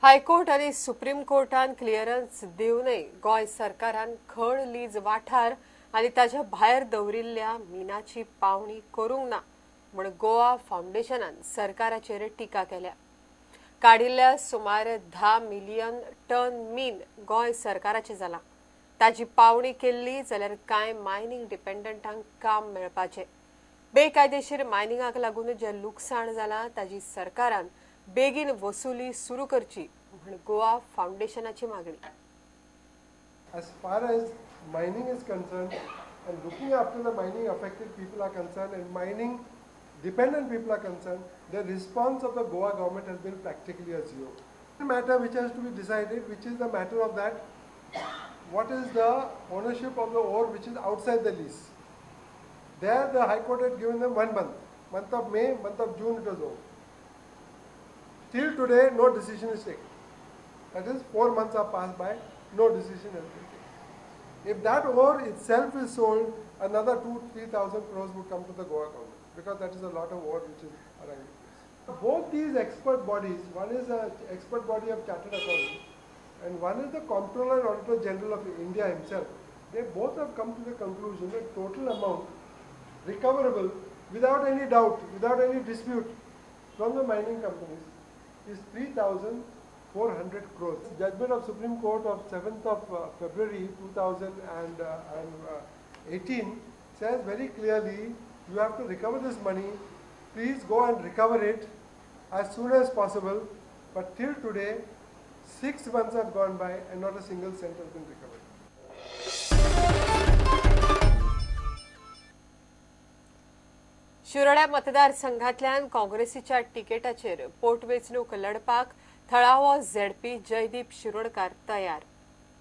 High court आनी supreme कोर्टान clearance दिवनय Goa सरकारान खण लीज वाठार आनी ताच्या भायर दवरिल्ल्या मिनाची पावणी करूंक ना म्हूण गोवा फावंडेशनान सरकाराचेर टिका केल्या. काडिल्ल्या सुमार 10 मिलियन टन मीन गोंय सरकाराचें जालां. ताची पावणी केल्ली जाल्यार कांय मायनिंग डिपेंडंटांक काम मेळपाचें. बेकायदेशीर मायनिंगाक लागून जें लुकसाण जालां ताची सरकारान बेगीन वसुली सुरू करची म्हण गोवा फावंडेशनाची मागणी. As far as mining is concerned and looking after the mining affected people are concerned and mining dependent people are concerned, the response of the Goa government has been practically a zero. The matter which has to be decided, which is the matter of that, what is the ownership of the ore which is outside the lease. There the High Court had given them 1 month, month of May, month of June it was over. Till today no decision is taken. That is 4 months are passed by, no decision has been taken. If that ore itself is sold, another 2-3 thousand crores would come to the Goa government, because that is a lot of ore which is arriving. Both these expert bodies, one is an expert body of chartered accountants and one is the Comptroller and Auditor General of India himself. They both have come to the conclusion that total amount recoverable without any doubt, without any dispute from the mining companies is 3,400 crores. Judgment of Supreme Court of 7th of February 2018 says very clearly, you have to recover this money, please go and recover it as soon as possible. But till today, 6 months have gone by and not a single cent has been recovered. Shiroda मतदारसंघातल्यान काँग्रेसीच्या तिकेटाचेर पोटवेंचणूक लढपाक थळावो ZP Jaydeep Shirodkar तयार.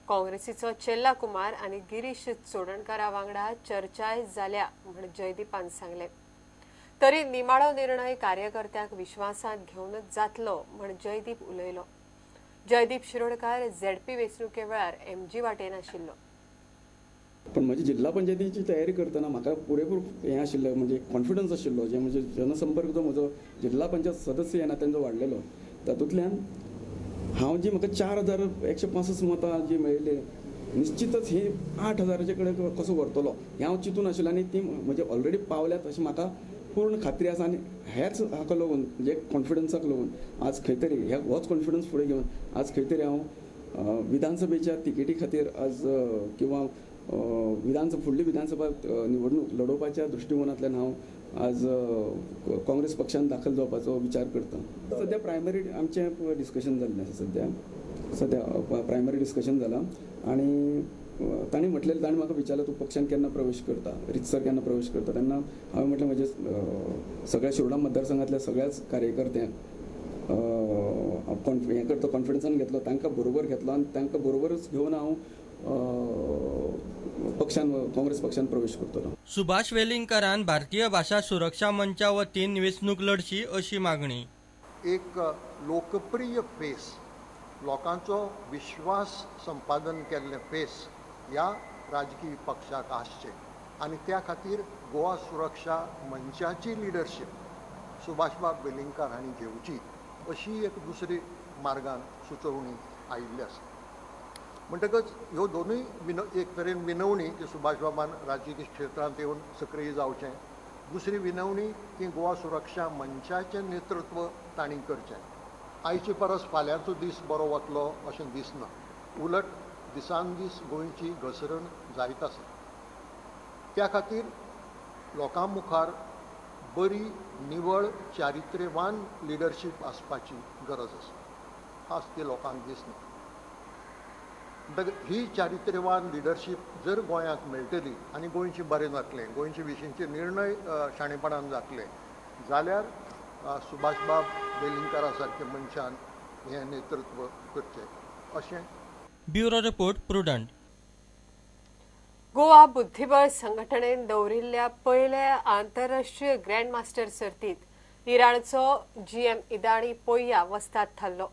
काँग्रेसीचो चेल्ला कुमार आनी गिरीश चोडणकारा वांगडा चर्चाय जाल्या म्हूण जयदीपान सांगलें. तरी निमाणो निर्णय कार्यकर्त्यांक विश्वासांत घेवनच जातलो म्हूण जयदीप उलयलो. जयदीप शिरोडकार झेडपी वेंचणुके वेळार एमजी वाटेन आशिल्लो. पण म्हजी जिल्हा पंचायतीची तयारी करतना म्हाका पुरेपूर हें आशिल्लें, म्हणजे कॉन्फिडन्स आशिल्लो, जे म्हणजे जनसंपर्क जो म्हजो जिल्हा पंचायत सदस्य ह्या नात्यान जो वाडलेलो तातूंतल्यान हांव जी म्हाका 4165 मतां जी मेळिल्ली निश्चितच ही 8000 कडेन कसो व्हरतलो हें हांव चिंतून आशिल्लो आनी ती म्हजे ऑलरेडी पावल्यात अशी म्हाका पूर्ण खात्री आसा. आनी हेच हाका लागून म्हणजे कॉन्फिडन्साक लागून आज खंय तरी ह्या होच कॉन्फिडन्स फुडें घेवन आज खंय तरी हांव विधानसभेच्या तिकेटी खातीर आज किंवा विधानसभा फुडली विधानसभा निवडणूक लढोवपाच्या दृश्टिकोनांतल्यान हांव आज काँग्रेस पक्षान दाखल जावपाचो विचार करता. सद्या प्रायमरी आमचें डिस्कशन जाल्लें आसा, सद्या सद्या प्रायमरी डिस्कशन जालां आनी तांणी म्हटलें, तांणी म्हाका विचारलें तूं पक्षान केन्ना प्रवेश करता, रितसर केन्ना प्रवेश करता. तेन्ना हांवें म्हटलें म्हजे सगळ्या शिरोडा मतदारसंघांतल्या सगळ्याच कार्यकर्त्यांक हें करता कॉन्फिडन्सान घेतलो, तांकां बरोबर घेतलो आनी तांकां बरोबरच घेवन हांव पक्षान काँग्रेस पक्षान प्रवेश करतलो. सुभाष वेलिंगकरान भारतीय भाषा सुरक्षा मंचा वतीन वेंचणूक लढची अशी मागणी. एक लोकप्रिय फेस, लोकांचो विश्वास संपादन केल्ले फेस ह्या राजकीय पक्षाक आसचे आनी त्या खातीर गोवा सुरक्षा मंचाची लिडरशीप सुभाषबाब वेलिंगकार हांणी घेवची अशी एक दुसरी मार्गान सुचोवणी आयिल्ली आसा. म्हणटकच ह्यो दोनूय एक तरेन विनवणी की सुभाषबाबान राजकीय क्षेत्रांत येवन सक्रीय जावचें, दुसरी विनवणी की गोवा सुरक्षा मंचाचें नेतृत्व तांणी करचें. आयचे परस फाल्यांचो दीस बरो वतलो अशें दिसना, उलट दिसान दीस गोंयची घसरण जायत आसा. त्या खातीर लोकां मुखार बरी निवळ चारित्र्यवान लिडरशीप आसपाची गरज आसा, आज ती लोकांक दिसना. ही चारित्र्यवान लिडरशीप जर गोंयाक मेळटली आनी गोंयचें बरें जातलें, गोंयचे विशींचे निर्णय शाणेपणान जातले जाल्यार सुभाषबाब वेलिंगकारा सारखे मनशान हें नेतृत्व करचें अशें. Bureau report, Prudent. Goa बुद्धिबळ संघटनेन दवरिल्ल्या पयल्या आंतरराष्ट्रीय ग्रँडमास्टर सर्तीत इराणचो जीएम इदाणी पोय्या वस्ताद थारलो.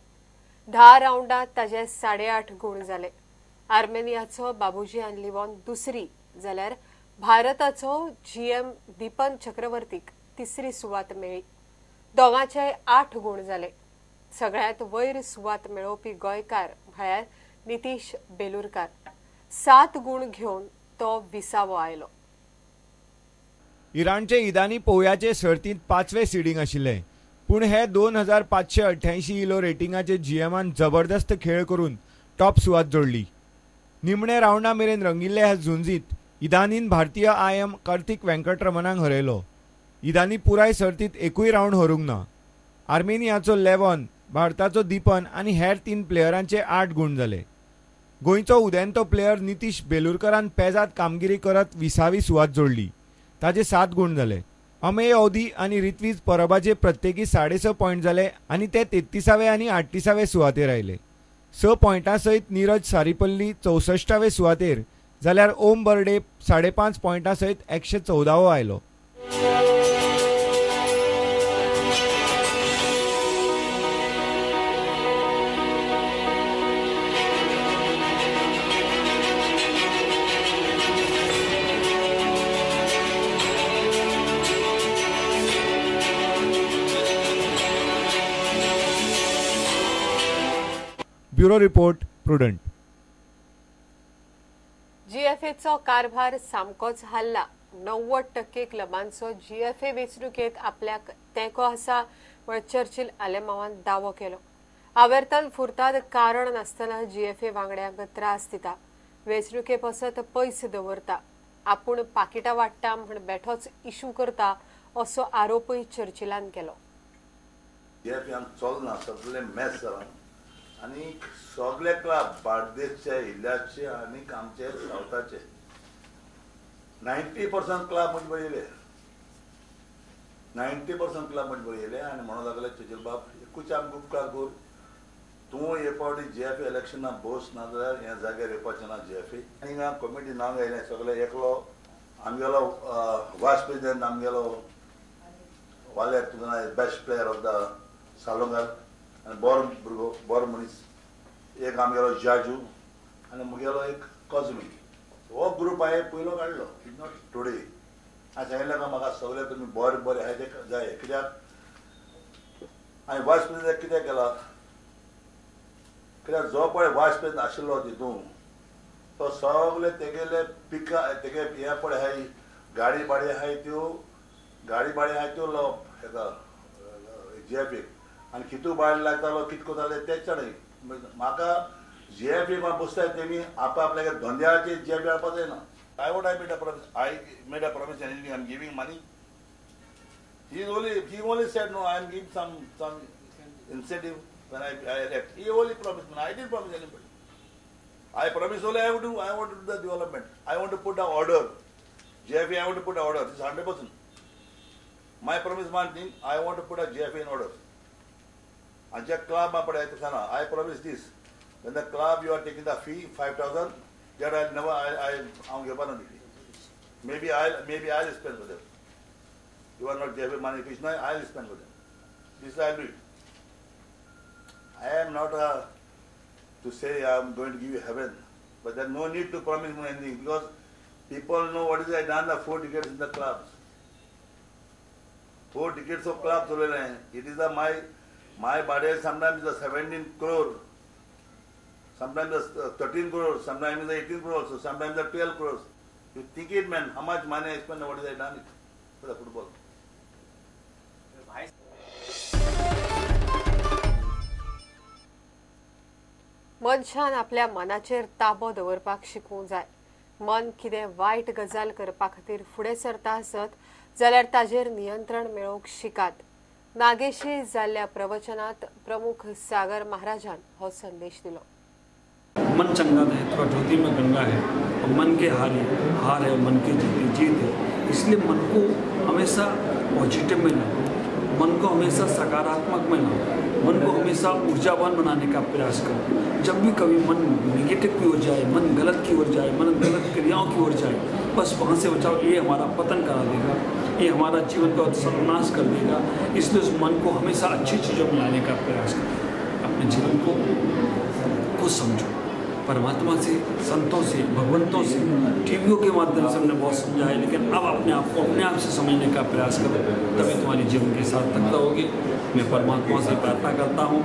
10 रावंडात ताजे 8.5 गुण जाले. आर्मेनियाचो बाबूजी लिवॉन दुसरी जाल्यार भारताचो जीएम दीपन चक्रवर्तीक तिसरी सुवात मेळ्ळी. दोगांचे 8 गुण जाले. सगळ्यांत वयर सुवात मेळोवपी गोंयकार म्हळ्यार नितीश बेलुरकार. 7 गुण घेवन तो 20वो आयलो. इराणचे इदानी पोवयाचे सर्तींत 5वें सिडींग आशिल्ले, पूण हे 2588 इलो रेटिंगाचे जीएमान जबरदस्त खेळ करून टॉप सुवात जोडली. निमणे रावंडा मेरेन रंगिल्ले ह्या झुंजीत इदानीन भारतीय IM Kartik वेंकटरमनाक हरयलो. इदानी पुराय सर्तींत एकूय रावंड हरूंक ना. आर्मेनियाचो लेवॉन, भारताचो दीपन आनी हेर 3 प्लेयरांचे 8 गुण जाले. गोंयचो उदेंतो प्लेयर नितीश बेलुरकरान पेजाद कामगिरी करत 20वी सुवात जोडली. ताजे 7 गुण जाले. अमेय अवधी आनी रित्वीज परबाचे प्रत्येकी 6.5 पॉयंट जाले आनी ते 33वे आनी 38वे सुवातेर आयले. 6 पॉयंटां सयत नीरज सारीपल्ली 64वे सुवातेर जाल्यार ओम बर्डे 5.5 पॉयंटां सयत 114वो आयलो. Bureau report, Prudent. जीएफएचो कारभार सामकोच हाल्ला. 90% क्लबांचो जीएफए वेंचणुकेंत आपल्याक तेंको आसा म्हण चर्चिल आलेमावान दावो केलो. आवर्तन फुर्ताद कारण नासतना जीएफए वांगड्यांक त्रास दिता, वेंचणुके पसत पयस दवरता, आपूण पाकिटां वाडटा म्हण बेठोच इशू करता असो आरोपूय चर्चिलान केलो. जीएफए चलना सगळे मेस जाला आनी सगळे क्लब बार्देसचे, इल्ल्याचे आनी आमचे सावथाचे 90% क्लब म्हणजे बरयले, 90% क्लब म्हणजे बरयले आनी म्हणूंक लागले चर्चिल बाब एकूच आमकां उपकार कर, तूं हे फावटी जीएफए इलेक्शनाक बस ना जाल्यार ह्या जाग्यार येवपाचें ना जीएफए. आनी हिंगा कमिटी नांव येयलें सगळे, एकलो आमगेलो वायस प्रेसिडेंट आमगेलो वाल्यार तुका best player of the Salongar आनी बरो भुरगो, बरो मनीस, एक आमगेलो जाजू आनी मुगेलो एक कॉजमी. हो ग्रूप हांवें पयलो काडलो, it not today. हांवें सांगिल्लें काय म्हाका सगळे तुमी बरे बरे आहाय ते जाय. कित्याक हांवें वायस प्रेसिडेंट कित्याक केला, कित्याक जो पळय वायस प्रेसिडेंट आशिल्लो तितून तो सगळे तेगेले पिकां तेगे हें पळय आहाय गाडी भाडी आहाय त्यो, गाडी भाडी आहाय त्यो लावप हेका जीएफएक आनी कितू भाडें लागतालो कित करताले तेच जाणा. म्हाका जीएफए बसताय तेमी आपआपल्या धंद्याचेर जीएफए हाडपाक जायना. I what I made a promise, I made a promise anything I am giving money. He only said no, I am giving some incentive when I left. He only promised me. I didn't promise anybody. I promise only I would do, I want to do the development. I want to put the order. JFA, I want to put the order. This is 100%. My promise one thing, I want to put a JFA in order. And the club, I promise this. When the club you are taking the fee 5,000, that I never I give one fee. Maybe I'll spend for them. You are not JFA money, Krishna, I'll spend for them. This I'll do it. I am not a, to say I am going to give you heaven, but there is no need to promise me anything because people know what is I done the 4 decades in the clubs. 4 decades of clubs. It is the my body sometimes is a 17 crore, sometimes the 13 crore, sometimes the 18 crore, so sometimes the 12 crores. You think it, man, how much money I spend, what is I done it for the football. मनशान आपल्या मनाचेर ताबो दवरपाक शिकूंक जाय. मन कितें वायट गजाल करपा खातीर फुडें सरता आसत जाल्यार ताजेर नियंत्रण मेळोवंक शिकात. नागेशी जाल्ल्या प्रवचनात प्रमुख सागर महाराजान हो संदेश दिलो. मन चंगा है तो ज्योति में गंगा है, और मन के हारी हार है, मन की जीती जीत है. इसलिए मन को हमेशा पॉजिटिव में लाओ, मन को हमेशा सकारात्मक में लाओ, मन को हमेशा ऊर्जावान बनाने का प्रयास करो. जब भी कभी मन नेगेटिव की ओर जाए, मन गलत की ओर जाए, मन गलत क्रियाओं की ओर जाए, बस वहाँ से बचाओ. ये हमारा पतन करा देगा, ये हमारा जीवन का सर्वनाश कर देगा. इसलिए उस मन को हमेशा अच्छी चीज़ों में लाने का प्रयास करो. अपने जीवन को खुद समझो, परमात्मा से, संतों से, भगवंतों से, टीवीओं के माध्यम से हमने बहुत समझा है, लेकिन अब अपने आप को अपने आप से समझने का प्रयास करो, तभी तुम्हारे जीवन की सार्थकता होगी। मैं परमात्मा से प्रार्थना करता हूँ,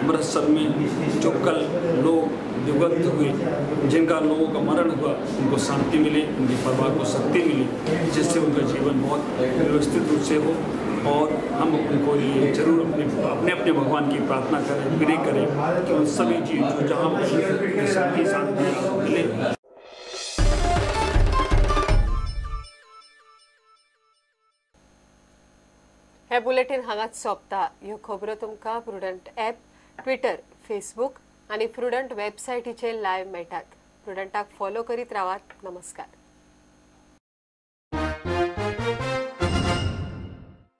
अमृतसर में जो कल लोग दिवंगत हुए, जिनका लोगों का मरण हुआ, उनको शांति मिले, उनके परिवार को शक्ति मिले, जिससे उनका जीवन बहुत व्यवस्थित रूप से हो। और हम उनको लिए जरूर अपने अपने अपने भगवान की प्रार्थना करें, प्रे करें कि उन सभी जीव जो जहाँ शांति शांति मिले। हे बुलेटिन हांगाच सोंपता। ह्यो खबरो तुमकां प्रुडंट ॲप, ट्विटर, फेसबूक आनी प्रुडंट वेबसायटीचेर लायव्ह मेळटात। प्रुडंटाक फॉलो करीत रावात। नमस्कार।